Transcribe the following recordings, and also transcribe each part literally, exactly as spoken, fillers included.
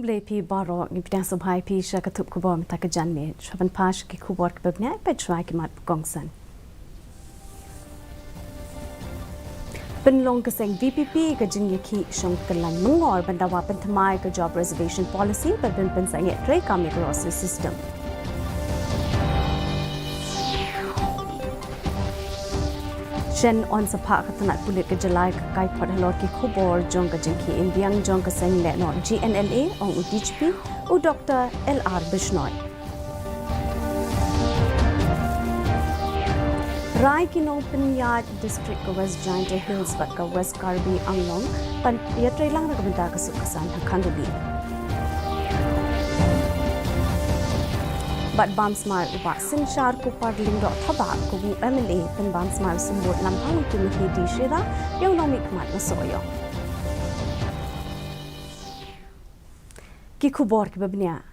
Khublei phi baroh, ngi pdiang sngewbha ïa phi sha ka thup khubor mynta ka janmiet. Shuwa ban phai sha ki khubor kiba bniah, peit shuwa ki mat ba kongsan. Pynlong ka seng VPP ka jingïakhih shong kyllaiñ myngor ban dawa pynthymmai ka Job Reservation Policy bad ban pynsangeh treikam ïa ka roster system. Shen yn sa phah ka tnat pulit ka jylla ïa ka kaiphod halor ki khubor jong ka jingkhie im biang jong ka seng lehnoh GNLA, ong u DGP, u Doctor L R Bishnoi. Rai ki nongpynïaid district ka West Jaintia Hills bad ka West Karbi Anglong ban ïatreilang na ka bynta ka suk ka saiñ ha Khanduli. Bad bam smai u Bah Synshar Kupar Lyngdoh Thabah kum u MLA, pynbam smai u symbud Lampang u Timothy D Shira ïa u nongmihkhmat na Sohiong. Ki khubor kiba bniah.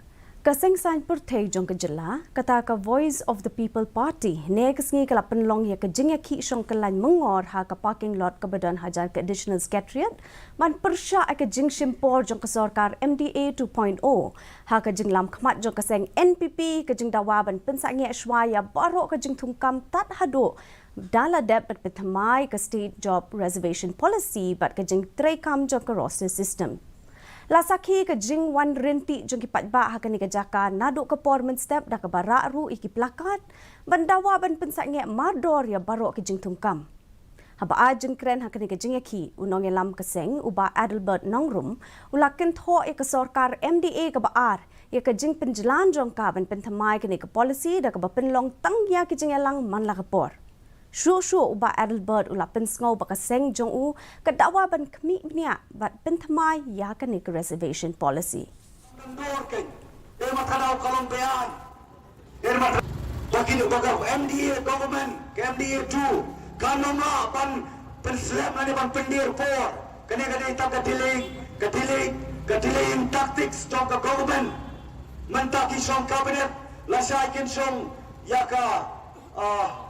Ka seng saiñ pyrthei jong ka jylla, kata ka Voice of the People Party, hynne ka sngi ka la pynlong ïa ka jingïakhih shong kyllaiñ myngor ha ka parking lot kaba don hajan ka Additional Secretariat ban pyrshah ïa ka jingshim por jong ka sorkar MDA two point oh. Ha ka jinglam khmat jong ka seng NPP ka jingdawa ban pynsangeh shuwa ïa baroh ka jingthungkam tad haduh da la dep ban pynthymmai ka State Job Reservation Policy bad ka jingtreikam jong ka roster system. La sakhi ka jingwan rynti jong ki paidbah ha kane ka jaka naduh ka por mynstep da kaba rah ruh ïa ki placard ban dawa ban pynsangeh mardor ïa baroh ki jingthungkam. Haba ai jingkren ha kane ka jingïakhih, u nongïalam ka seng u Bah Adelbert Nongrum u la kynthoh ïa ka sorkar MDA kaba ar ïa ka jingpynjlan jong ka ban pynthymmai kane ka policy da kaba pynlong tang ïa ki jingïalang man la ka por. Shuh shuh u Bah Adelbert u la pynsngew ba ka seng jong u ka dawa ban khmih bniah bad pynthymmai ïa kane ka reservation policy. Dur kein, eh, ma ka daw ka long bean. Eh, ma ka, ba ki, ba ka MDA government, ka MDA two, kan ym lah ban pynslem lane ban pyndir por. Kane ka dei tang ka delaying, ka delaying, ka delaying tactics jong ka government. Mynta ki shong cabinet, lashai kin shong ïa ka, ah,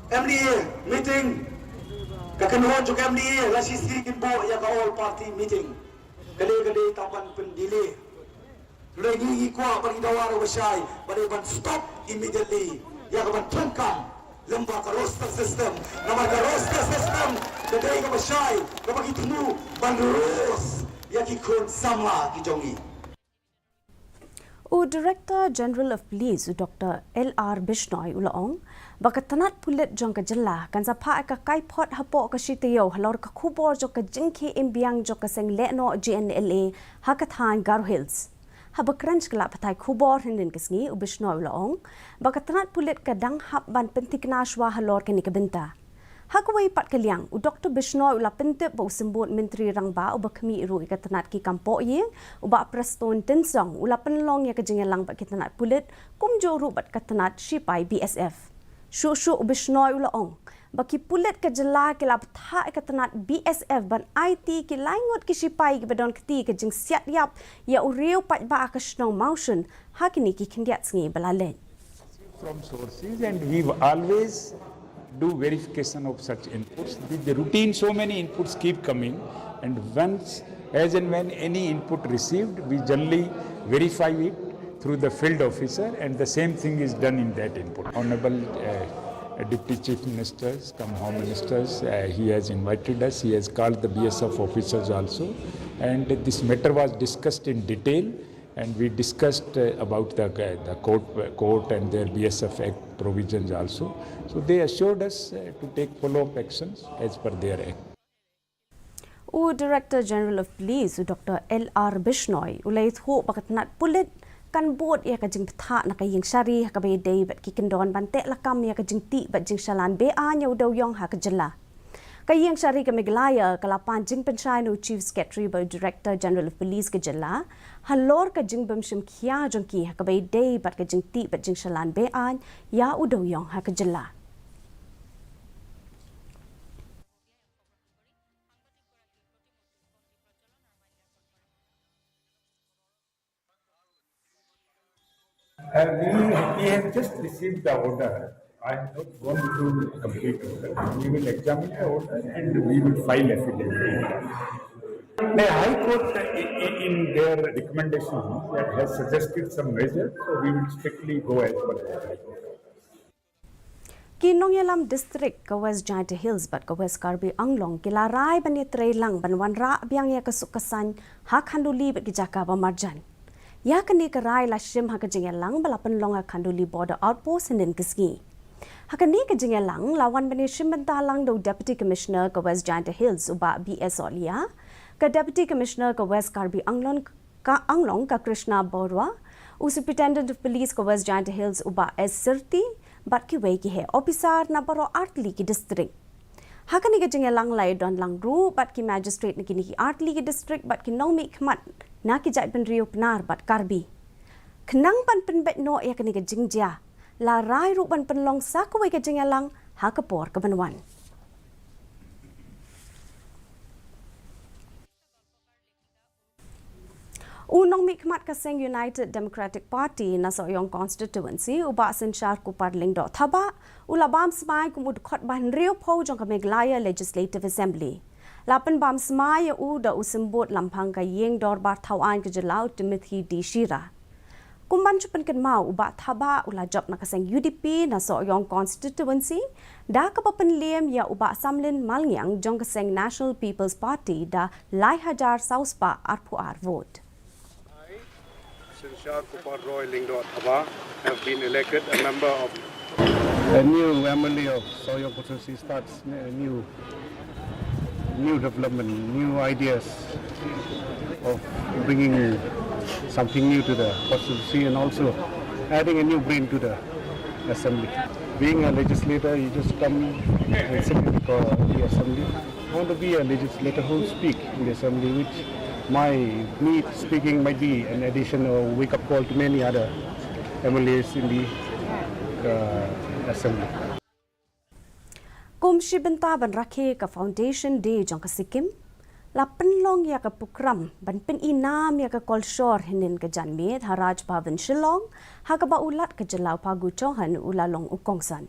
MDA meeting. Ka kynhun jong ka MDA, la shisngi kin buh ïa ka all party meeting. Ka dei, ka dei tang ban pyndelay. Hynrei ngi, ngi kwah ban, ngi dawa ruh ba shai ba dei ban stop immediately ïa ka ban thungkam lem bad ka roster system. Namar ka roster system ka dei kaba shai, kaba ki thmu ban rus ïa ki khun samla ki jong ngi. U Director General of Police, u Doctor L R Bishnoi, u la ong ba ka tnat pulit jong ka jylla kan sa phah ïa ka kaiphod hapoh ka shi taïew halor ka khubor jong ka jingkhie im biang jong ka seng lehnoh GNLA ha ka thaiñ Garo Hills. Haba kren sha ki lad pathai khubor hynnin ka sngi, u Bishnoi u la ong ba ka tnat pulit ka dang hap ban pynthikna shuwa halor kane ka bynta. Ha kawei pat ka liang, u Doctor Bishnoi u la pyntip ba u symbud Myntri Rangbah uba khmih ruh ïa ka tnat ki kam pohïing, u Bah Prestone Tynsong, u la pynlong ïa ka jingïalang bad ki tnat pulit, kumjuh ruh bad ka tnat shipai BSF. Shuh shuh u Bishnoi u la ong ba ki pulit ka jylla ki la bthah ïa ka tnat BSF ban aiti ki lai ngut ki shipai kiba don kti ka jingsiat ïap ïa u riew paidbah ha ka shnong Mawshun ha kine ki khyndiat sngi ba la leit. From sources, and we always do verification of such inputs. With the routine, so many inputs keep coming, and once, as and when any input received, we generally verify it through the field officer, and the same thing is done in that input. Honorable, uh, Deputy Chief Ministers, come Home Ministers, uh, he has invited us, he has called the BSF officers also, and this matter was discussed in detail, and we discussed, uh, about the, the court, court and their BSF Act provisions also. So they assured us, uh, to take follow-up actions as per their act. U Director General of Police, u Doctor L R Bishnoi, u la ïathuh ba ka tnat pulit kan bud ïa ka jingbthah na ka ïing shari ha kaba ïadei bad ki kyndon ban teh lakam ïa ka jingtih bad jingshalan be-aiñ ïa u dewïong ha ka jylla. Ka ïing shari ka Meghalaya ka la pan jingpynshai na u Chief Secretary bad u Director General of Police ka jylla halor ka jingbym shim khia jong ki ha kaba ïadei bad ka jingtih bad jingshalan be-aiñ ïa u dewïong ha ka jylla. Uh, we, we have just received the order. I have not gone through the complete order. We will examine the order and we will file affidavit. The High Court, uh, i- i- in their recommendation, uh, has suggested some measures, so we will strictly go as per the High Court. Ki nongïalam district ka West Jaintia Hills bad ka West Karbi Anglong ki la rai ban ïatrei lang ban wanrah biang ïa ka suk ka saiñ ha Khanduli bad ki jaka ba marjan. Ïa kane ka rai la shim ha ka jingïalang ba la pynlong ha Khanduli Border Outpost hynnin ka sngi. Ha kane ka jingïalang la wan ban ïashim bynta lang da u Deputy Commissioner ka West Jaintia Hills u Bah B S Olia, ka Deputy Commissioner ka West Karbi Anglong ka Anglong ka Krishna Borua, u Superintendent of Police ka West Jaintia Hills u Bah S Sirti, bad kiwei ki heh ophisar na baroh artylli ki district. Ha kane ka jingïalang la ïadon lang ruh bad ki magistrate na kine ki artylli ki district bad ki nongmihkhmat na ki jaitbynriew Pnar bad Karbi. Khnang ban pynbeit noh ïa kane ka jingjia, la rai ruh ban pynlong sa kawei ka jingïalang ha ka por ka ban wan. U nongmihkhmat ka seng United Democratic Party na Sohiong Constituency u Bah Synshar Kupar Lyngdoh Thabah u la bam smai kum u dkhot ba hynriewphew jong ka Meghalaya Legislative Assembly. La pynbam smai ïa u da u symbud lamphang ka ïing dorbar thawaiñ ka jylla u Timothy D Shira. Kum ban shu pynkynmaw u Bah Thabah u la jop na ka seng U D P na Sohiong Constituency da kaba pynliem ïa u Bah Samlin Malngiang jong ka seng National People's Party da lai hajar saw spah arphew ar vote. I, Synshar Kupar Roy Lyngdoh Thabah, have been elected a member of a new M L A of Sohiong Constituency starts a new, new development, new ideas of bringing something new to the constituency and also adding a new brain to the assembly. Being a legislator, you just come and sit in the assembly. I want to be a legislator who speak in the assembly, which my me speaking might be an addition or wake-up call to many other M L As in the, uh, assembly. Kum shi bynta ban rakhe ka Foundation Day jong ka Sikkim, la pynlong ïa ka prokram ban pynïnam ïa ka kolshor hynnin ka janmiet ha Raj Bhavan Shillong, ha kaba u Lat ka jylla u Phagu Chauhan u la long u kongsan.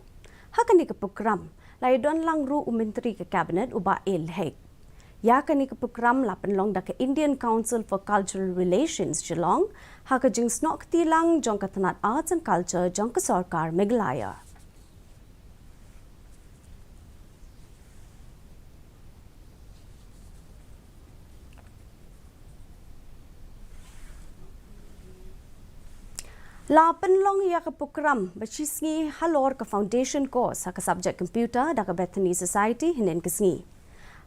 Ha kane ka prokram la ïadon lang ruh u Myntri ka Cabinet u Bah A Lhek. Ïa kane ka prokram la pynlong da ka Indian Council for Cultural Relations Shillong ha ka jingsnoh kti lang jong ka tnat Arts and Culture jong ka Sorkar Meghalaya. La pynlong ïa ka prokram ba shi sngi halor ka foundation course ha ka subject computer da ka Bethany Society hynnin ka sngi.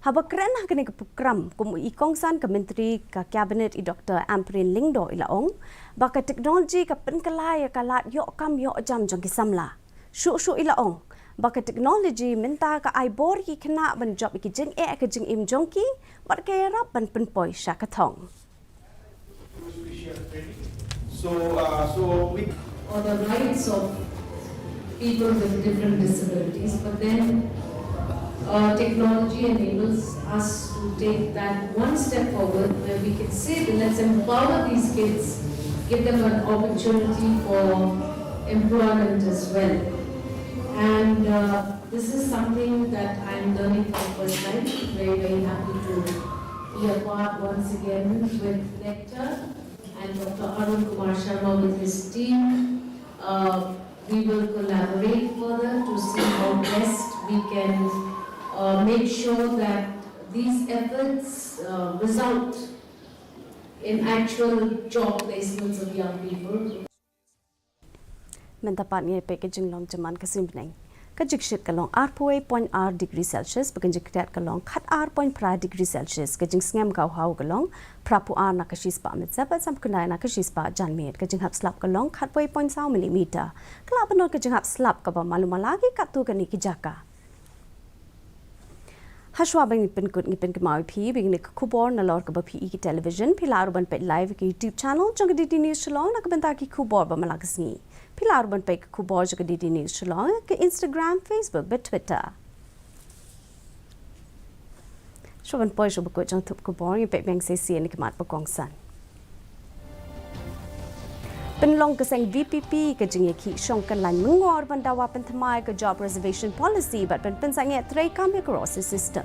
Haba kren ha kane ka prokram kum u ikongsan ka Myntri ka Cabinet i Doctor Ampareen Lyngdoh i la ong ba ka technology ka pynkylla ïa ka lad ïoh kam ïoh jam jong ki samla. Shuh shuh i la ong ba ka technology mynta ka ai bor ïa ki khynnah ban jop ïa ki jingeh ka jingim jong ki bad ka ïarap ban pynpoi sha ka thong. So, uh, so we or the rights of people with different disabilities, but then uh, technology enables us to take that one step forward where we can say that let's empower these kids, give them an opportunity for employment as well. And uh, this is something that I'm learning for the first time. Very, very happy to be a part once again with Nectar and Doctor Arun Kumar Sharma with his team. Uh, we will collaborate further to see how best we can uh, make sure that these efforts uh, result in actual job placements of young people. Mynta pat ngi peit ka jinglong jingman ka suiñ bneng. Ka jingshit ka long arphew wei point ar degree Celsius, ba ka jingkhriat ka long khat ar point phra degree Celsius, ka jingsngem ka u haw ka long phra phew ar na ka shispah mynstep, bad san phew khyndai na ka shispah janmiet, ka jinghap slap ka long khat wei point saw millimeter. Ka la pynlong ka jinghap slap kaba malu mala ki katto katne ki jaka. Hashwa ba ngin pynkut ngi pynkynmaw ïa phi ba kine ki khubor nalor kaba phi i ki television, phi lah ruh ban peit live ki YouTube channel jong ka D D News Shillong na ka bynta ki khubor ba man la ka sngi. Phi lah ruh ban peit ki khubor jong ka D D News Shillong ka Instagram, Facebook bad Twitter. Shuh ban poi sha ba kut jong thup khubor, ngi peit biang shisien ïa ki mat ba kongsan. Pynlong ka seng V P P ka jingïakhih shong kyllaiñ myngor ban dawa pynthymmai ka job reservation policy bad ban pynsangeh treikam ïa ka roster system.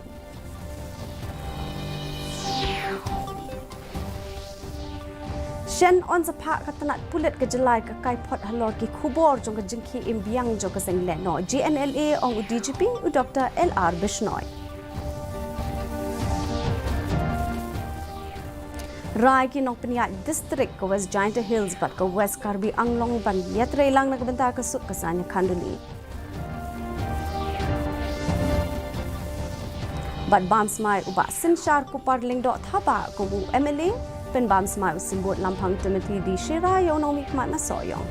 Jen on sa phah ka tnat pulit ka jylla ka kaiphod halor ki khubor jong ka jingkhie im biang jong ka seng lehnoh. G N L A ong u D G P u Doctor L R Bishnoi. Rai ki nongpynïaid district ka West Jaintia Hills bad ka West Karbi Anglong ban ïatrei lang na ka bynta ka suk ka saiñ khanduli. Bad bam smai u Bah Synshar Kupar Lyngdoh Thabah kum u M L A, pynbam smai u Symbud Lampang Timothy D Shira ïa u nongmihkhmat na Sohiong.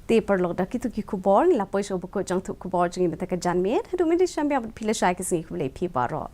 Te paralok, da kito ki khubor ngi la poi sha ba kut jong thup khubor jong ngi mynta ka janmiet. Haduh mynta sngewbha ban phi lashai, ki sngi khublei phi baroh.